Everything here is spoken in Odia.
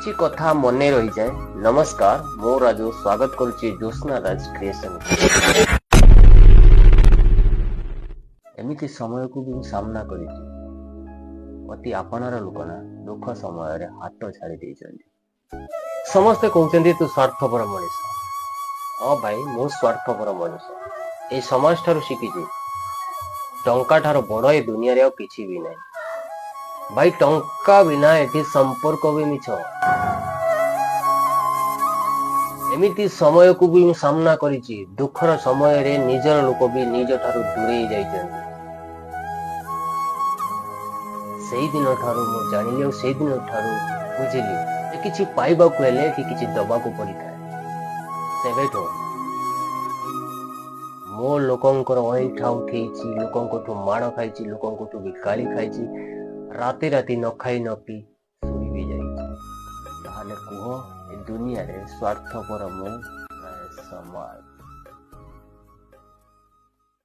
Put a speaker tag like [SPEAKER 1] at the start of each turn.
[SPEAKER 1] କିଛି କଥା ମନେ ରହିଯାଏ। ନମସ୍କାର, ମୁଁ ରାଜୁ, ସ୍ୱାଗତ କରୁଛି ଜ୍ୟୋତ୍ସ୍ନା ରାଜ କ୍ରିଏସନ। ଏମିତି ସମୟକୁ ବି ମୁଁ ସାମ୍ନା କରିଛି, ଅତି ଆପଣାର ଲୋକ ନା ଦୁଃଖ ସମୟରେ ହାତ ଛାଡ଼ି ଦେଇଛନ୍ତି। ସମସ୍ତେ କହୁଛନ୍ତି, ତୁ ସ୍ୱାର୍ଥପର ମଣିଷ। ହଁ ଭାଇ, ମୁଁ ସ୍ୱାର୍ଥପର ମଣିଷ। ଏଇ ସମାଜ ଠାରୁ ଶିଖିଛି, ଟଙ୍କା ଠାରୁ ବଡ ଏ ଦୁନିଆରେ ଆଉ କିଛି ବି ନାହିଁ। ଭାଇ, ଟଙ୍କା ବିନା ଏଠି ସମ୍ପର୍କ ବି ମିଛ। ଏମିତି ସମୟକୁ ବି ମୁଁ ସାମ୍ନା କରିଛି, ଦୁଃଖର ସମୟରେ ନିଜର ଲୋକ ବି ନିଜ ଠାରୁ ଦୂରେଇ ଯାଇଛନ୍ତି। ସେଇଦିନ ଠାରୁ ମୁଁ ଜାଣିଲି ଆଉ ସେଇଦିନ ଠାରୁ ବୁଝିଲି ଯେ କିଛି ପାଇବାକୁ ହେଲେ ଏଠି କିଛି ଦବାକୁ ପଡିଥାଏ। ସେବେଠୁ ମୋ ଲୋକଙ୍କର ଅଇଁଠା ଉଠେଇଛି, ଲୋକଙ୍କଠୁ ମାଡ଼ ଖାଇଛି, ଲୋକଙ୍କଠୁ ବି ଗାଳି ଖାଇଛି, ରାତି ରାତି ନ ଖାଇ ନ ପିଇ ଶୋଇ ବି ଯାଇଛି। ତାହେଲେ କୁହ, ଏ ଦୁନିଆରେ ସ୍ୱାର୍ଥପର ମୁଁ ନା ଏ ସମାଜ?